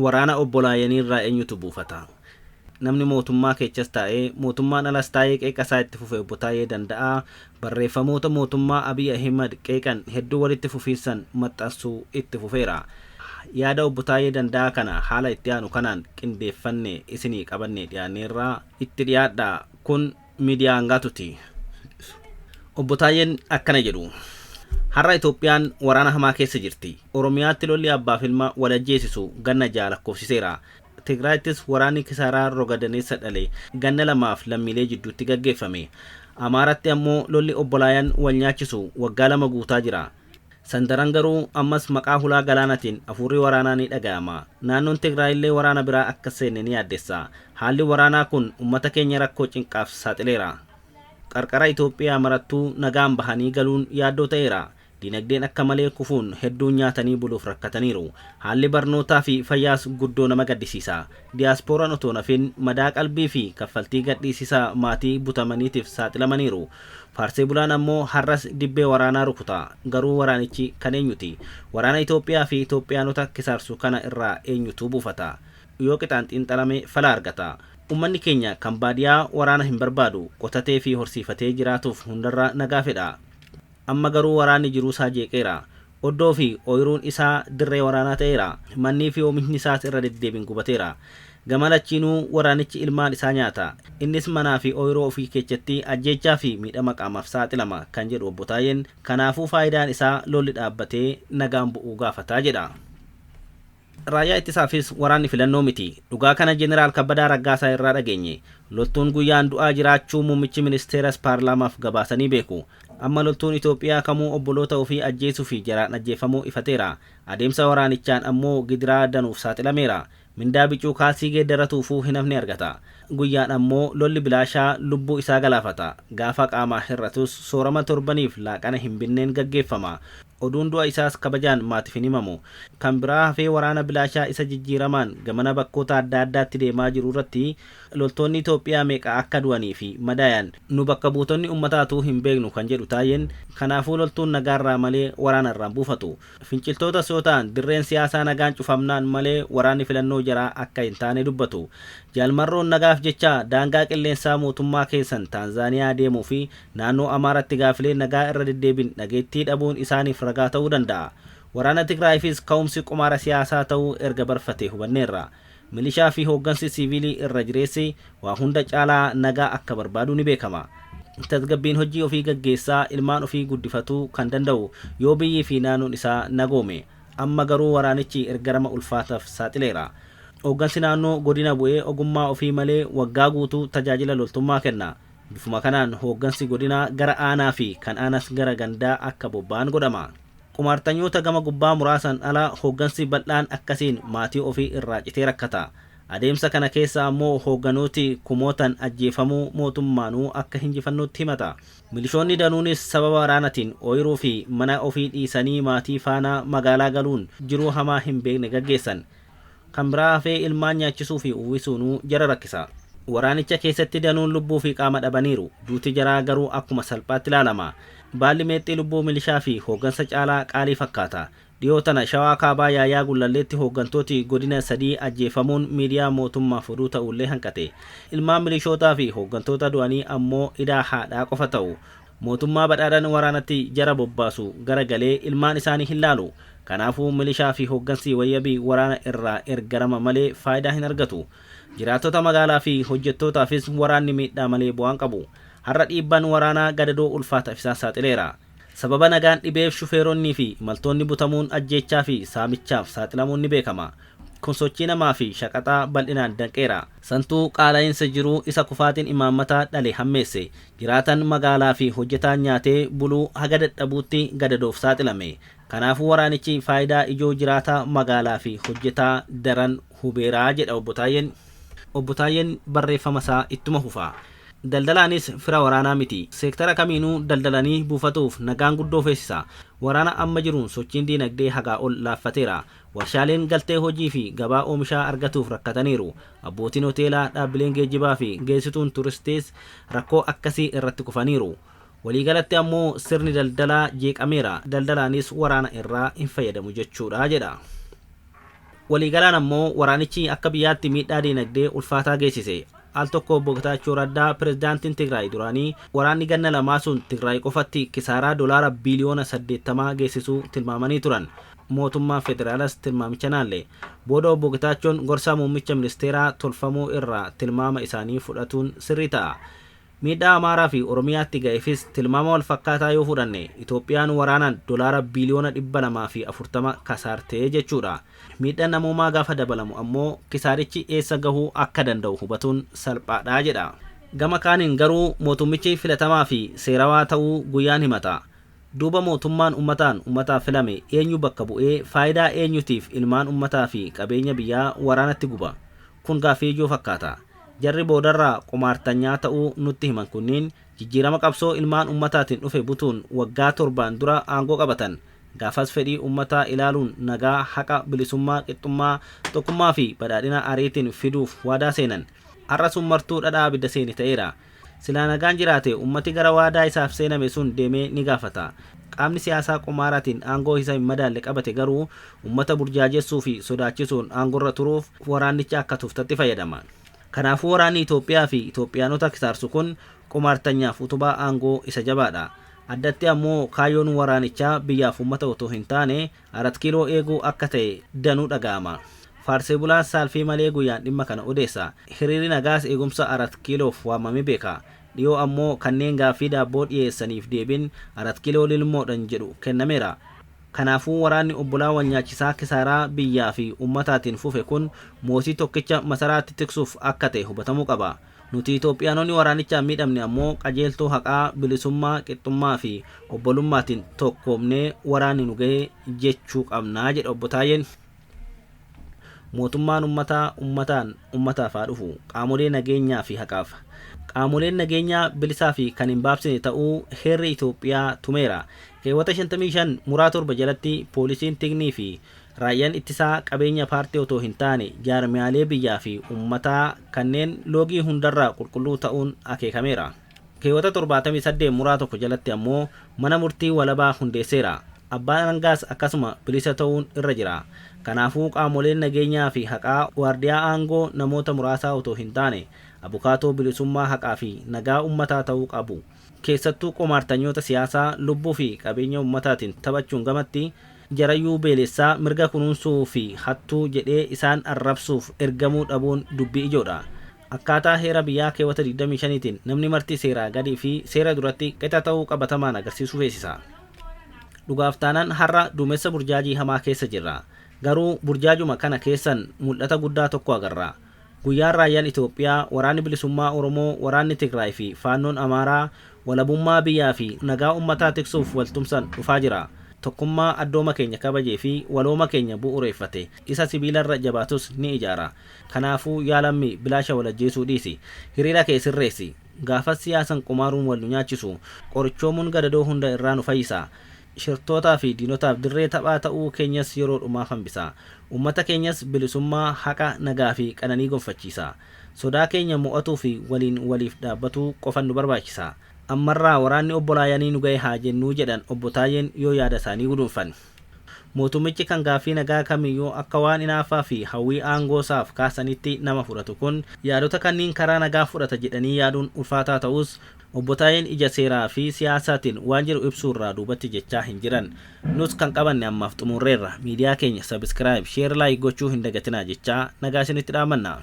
Waraana obbolaayaniirraa eenyutu buufata? Namni mootummaa keechas taa'ee mootummaan alas taa'ee qeeqasaa itti fufe Obbo Taayyee Danda'aa barreeffamoota mootummaa Abiy Ahimad qeeqan hedduu walitti fufiinsan maxxansuu itti fufeera. Yaada Obbo Taayyee Danda'aa kana haala itti aanu kanaan qindeeffanne isinii qabanne dhiyaanneerraa itti dhiyaadhaa. Kun miidiyaa Hangaatuti. Obbo Taayyeen akkana jedhu. Har'a Itoophiyaan waraana hamaa keessa jirti. Oromiyaatti lolli abbaaf ilma wal ajjeesisu ganna 6 lakkoofsiseera. Tigraayittis waraanni kisaaraa roga daneessa dhale ganna lamaaf lammiilee jidduutti gaggeeffame. Amaaratti ammoo lolli obbolaayan wal nyaachisu waggaa 2 guutaa jira. San daran garuu ammas maqaa hulaa galaanatiin afuurri waraanaa ni dhagayama. Naannoon Tigraayillee waraana biraa akka seenne ni yaaddessa. Haalli waraanaa kun ummata keenya rakkoo cinqaaf saaxileera. Qarqara Itoophiyaa marattuu nagaan bahanii galuun yaaddoo ta'eera. Dinagdeen akka malee kufuun hedduun nyaatanii buluuf rakkataniiru. Haalli barnootaa fi fayyaas guddoo nama gaddisiisa. Diyaaspooraan otoo hin hafin madaa qalbii fi kaffaltii gadhiisisa maatii butamaniitiif saaxilamaniiru. Faarsee bulaan ammoo har'as dibbee waraanaa rukuta. Garuu waraanichi kan eenyuti? Waraana Itoophiyaa fi Itoophiyaanota kisaarsu kana irraa eenyutu buufata? Yoo qixaan xiinxalame fala argata. Ummanni keenya kan baadiyaa waraana hin barbaadu. Qotatee fi horsiifatee jiraatuuf hundarra nagaa fedha. Amma garuu waraanni jiruusaa jeeqeera. Oddoo fi ooyiruun isaa dirree waraanaa ta'eera. Mannii fi oomishni isaas irra deddeebiin gubateera. Gama lachiinuu waraanichi ilmaan isaa nyaata. Innis manaa fi ooyiruu ofii keechatti ajjeechaa fi miidhama qaamaaf saaxilama kan jedhu Obbo Taayyeen, kanaafuu faayidaan isaa lolli dhaabbatee nagaan bu'uu gaafata jedha. Raayyaa Ittisaafis waraanni filannoo miti. Dhugaa kana Jeneraal Kabbadaa Raggaasaa irraa dhageenye. Loltuun guyyaan du'aa jiraachuu Muummichi Ministeeras paarlaamaaf gabaasanii beeku. Amma loltuun Itoophiyaa kamuu obboloota ofii ajjeesuu fi jaraan ajjeefamuu ifateera. Adeemsa waraanichaan ammoo gidiraa danuuf saaxilameera. Mindaa bicuu kaalsii geeddaratuufuu hin hafne argata. Guyyaan ammoo lolli bilaashaa lubbuu isaa galaafata. Gaafa qaamaa hir'atus soorama torbaniif laaqana hin binneen gaggeeffama. Oduun du'a isaas kabajaan maatiif hin himamu. Kan biraa hafee waraana bilaashaa isa jijjiiramaan gamana bakkoota adda addaatti deemaa jiru irratti loltoonni Itoophiyaa meeqa akka du'anii fi madaayan nu bakka buutonni ummataatuu hin beeknu kan jedhu Taayyeen, kanaafuu loltuun nagaarraa malee waraanarraa hin buufatu. Finciltootas yoo ta'an dirreen siyaasaa nagaan cufamnaan malee waraanni filannoo jaraa akka hin taane dubbatu. Jaal Marroon nagaaf jecha daangaa qilleensaa mootummaa keessan Taanzaaniyaa deemuu fi Naannoo Amaaratti gaafileen nagaa irra deddeebin dhageettii dhabuun isaaniif ragaa ta'uu danda'a. Waraana Tigraayifis ka'umsi qumaara siyaasaa ta'uu erga barfatee hubanneerra. Milishaa fi hooggansi siiviilii irra jireessi waa hunda caalaa nagaa akka barbaadu ni beekama. Tasgabbiin hojii ofii gaggeessaa ilmaan ofii guddifatuu kan danda'u yoo biyyi fi naannoon isaa nagoome. Amma garuu waraanichi ergarama ulfaataf saaxileera. Hooggansi naannoo godina bu'ee ogummaa ofii malee waggaa guutuu tajaajila loltummaa kenna. Bifuma kanaan hooggansi godinaa gara aanaa fi kan aanas gara gandaa akka bobba'an godhama. Qumaartanyoota gama gubbaa muraasan ala hooggansi bal'aan akkasiin maatii ofii irraa citee rakkata. Adeemsa kana keessa ammoo hoogganooti kumootan ajjeefamuu mootummaanuu akka hinjifannootti himata. Milishoonni danuunis sababa waraanatiin ooyiruu fi mana ofii dhiisanii maatii faana magaalaa galuun jiruu hamaa hin beekne gaggeessan. Kan biraa hafee ilmaan nyaachisuu fi uwwisuunuu jara rakkisa. Waraanicha keessatti danuun lubbuu fi qaama dhabaniiru. Duuti jaraa garuu akkuma salphaatti ilaalama. Baalli meexxii lubbuu milishaa fi hooggansa caalaa qaalii fakkaata. Dhiyoo tana Shawaa Kaabaa Yaayaa Gullalleetti hooggantooti godina sadii ajjeefamuun miidiyaa mootummaaf oduu ta'uullee hanqate. Ilmaan milishootaa fi hooggantoota du'anii ammoo idaa haadhaa qofa ta'u. Mootummaa Badhaadhaan waraanatti jara bobbaasu gara galee ilmaan isaanii hin laalu. Kanaafuu milishaa fi hooggansi wayyabii waraana irraa ergarama malee faayidaa hin argatu. Jiraattota magaalaa fi hojjettootaafis waraanni miidhaa malee bu'aa hin qabu. Har'a dhiibbaan waraanaa gadadoo ulfaataaf isaan saaxileera. Sababa nagaan dhibeef shufeeronnii fi imaltoonni butamuun ajjeechaa fi saamichaaf saaxilamuun ni beekama. Kun sochii namaa fi shaqaxaa bal'inaan danqeera. Santuu qaala'insa jiruu isa kufaatiin imaammataa dhale hammeesse. Jiraatan magaalaa fi hojjetaan nyaatee buluu haga dadhabuutti gadadoof saaxilame. Kanaafuu waraanichi faayidaa ijoo jiraataa magaalaa fi hojjetaa daran hubeera jedha Obbo Taayyeen. Obbo Taayyeen barreeffama isaa ittuma fufa. Daldalaanis fira waraanaa miti. Seektara kamiinuu daldalanii buufatuuf nagaan guddoo feesisa. Waraana amma jiruun sochiin diinagdee hagaa ol laaffateera. Warshaaleen galtee hojii fi gabaa oomishaa argatuuf rakkataniiru. Abbootiin hoteelaa, dhaabbileen geejjibaa fi geessituun turistiis rakkoo akkasii irratti kufaniiru. Waliigalatti ammoo sirni daldalaa jeeqameera, daldalaanis waraana irraa hin fayyadamu jechuudha jedha. Waliigalaan ammoo waraanichi akka biyyaatti miidhaa diinagdee ulfaataa geessise. Al tokko Obbo Getaachoo Raddaa, pirezidaantiin Tigraay duraanii, waraanni ganna lamaa sun Tigraay qofatti kisaaraa doolaara biiliyoona 80 geessisuu tilmaamanii turan. Mootummaan federaalas tilmaamicha naalle. Booda Obbo Getaachoon gorsaa muummicha ministeeraa tolfamuu irraa tilmaama isaanii fudhatuun sirrii ta'a. Miidhaa Amaaraa fi Oromiyaatti ga'eefis tilmaama wal fakkaataa yoo fudhanne, Itoophiyaan waraanaan doolaara biiliyoona 240 kasaartee jechuudha. Miidhaan namoomaa gaafa dabalamu ammoo kisaarichi eessa gahuu akka danda'u hubatuun salphaadha jedha. Gama kaaniin garuu mootummichi filatamaa fi seerawaa ta'uu guyyaan himata. Duuba mootummaan ummataan ummataaf filame eenyu bakka bu'ee, faayidaa eenyutiif ilmaan ummataa fi qabeenya biyyaa waraanatti guba? Kun gaaffii ijoo fakkaata. Jarri boodarraa qumaartanyaa ta'uu nutti himan kunniin jijjiirama qabsoo ilmaan ummataatiin dhufe butuun waggaa 7n dura aangoo qabatan. Gaafas fedhii ummataa ilaaluun nagaa, haqa, bilisummaa, qixxummaa, tokkummaa fi badhaadhina ariitiin fiduuf waadaa seenan. Har'a sun martuu dhadhaa abidda seene ta'eera. Silaa nagaan jiraate ummati gara waadaa isaaf seename sun deemee ni gaafata. Qaamni siyaasaa qumaaraatiin aangoo isa hin madaalle qabate garuu ummata burjaajessuu fi sodaachisuun aangorra turuuf waraannicha akka tuftatti fayyadama. Kanaafuu waraanni Itoophiyaa fi Itoophiyaanota kisaarsu kun qumaartanyaaf utubaa aangoo isa jabaadha. Addatti ammoo kaayyoon waraanichaa biyyaaf ummata otoo hin taane Arat Kiiloo eeguu akka ta'e danuu dhaga'ama. Faarsee bulaas saalfii malee guyyaan dhimma kana odeessa. Hiriirri nagaas eegumsa Arat Kiiloof waamamee beeka. Dhiyoo ammoo kanneen gaaffii daabboo dhiyeessaniif deebiin Arat Kiiloo lilmoodhan jedhu kennameera. Kanaafuu waraanni obbolaa wal nyaachisaa kisaaraa biyyaa fi ummataatiin fufe kun mootii tokkicha masaraatti tiksuuf akka ta'e hubatamuu qaba. Nuti Itoophiyaanonni waraanichaan miidhamne ammoo qajeeltoo haqaa, bilisummaa, qixxummaa fi obbolummaatiin tokkoomnee waraanni nu gahe jechuu qabna jedha Obbo Taayyeen. Mootummaan ummataa ummataan ummataaf haa dhufu. Qaamolee nageenyaa fi haqaaf. Qaamoleen nageenyaa bilisaa fi kan hin baabsine ta'uu heerri Itoophiyaa tumeera. Keewwata 55 muraa 7 jalatti poolisiin, tiknii fi raayyaan ittisaa qabeenya paartii otoo hin taane jaarmiyaalee biyyaa fi ummataa kanneen loogii hundarraa qulqulluu ta'uun akeekameera. Keewwata 78 muraa 1 jalatti ammoo mana murtii walabaa hundeesseera. Abbaan alangaas akkasuma bilisa ta'uun irra jira. Kanaafuu qaamoleen nageenyaa fi haqaa waardiyaa aangoo namoota muraasaa otoo hin taane abukaatoo bilisummaa, haqaa fi nagaa ummataa ta'uu qabu. Keessattuu qumaartanyoota siyaasaa lubbuu fi qabeenya ummataatiin taphachuun gamatti jarayyuu beelessaa, mirga kunuunsuu fi hattuu jedhee isaan arrabsuuf ergamuu dhabuun dubbii ijoodha. Akkaataa heera biyyaa keewwata 25tiin namni marti seeraa gadii fi seera duratti qixa ta'uu qabatamaan agarsiisuu feesisa. Dhugaaf taanaan har'a duumessa burjaajii hamaa keessa jirra. Garuu burjaajuma kana keessan mul'ata guddaa tokko agarra. Guyyaan raayyaan Itoophiyaa, Waraanni Bilisummaa Oromoo, Waraanni Tigraay fi Faannoon Amaaraa walabummaa biyyaa fi nagaa ummataa tiksuuf waltumsan dhufaa jira. Tokkummaa addooma keenya kabajee fi walooma keenya bu'ureeffate isa sibiilarra jabaatus ni ijaara. Kanaafuu yaa lammii, bilaasha wal ajjeesuu dhiisi. Hiriira kee sirreessi. Gaafas siyaasan qumaaruun wal nu nyaachisu. Qorichoomuun gadadoo hunda irraa nu fayyisa. Shirtootaa fi diinotaaf dirree taphaa ta'uu keenyas yeroo dhumaaf hambisa. Ummata keenyas bilisummaa, haqa, nagaa fi qananii gonfachiisa. Sodaa keenya mo'atuu fi waliin waliif dhaabbatuu qofan nu barbaachisa. Ammarraa waraanni obbolaayanii nu gahe haa jennuu jedhan Obbo Taayyeen yoo yaada isaanii guduunfan. Mootummichi kan gaaffii nagaa kamiyyuu akka waan inaaffaa fi hawwii aangoosaaf kaasanitti nama fudhatu kun yaadota kanniin karaa nagaa fudhata jedhanii yaaduun ulfaataa ta'us, Obbo Taayyeen ija seeraa fi siyaasaatiin waan jiru ibsuurraa duubatti jechaa hin jiran. Nus kan qabanne ammaaf xumurreerra. Miidiyaa keenya subscribe, share, like gochuu hin dagatinaa jechaa nagaa isinitti dhaamanna.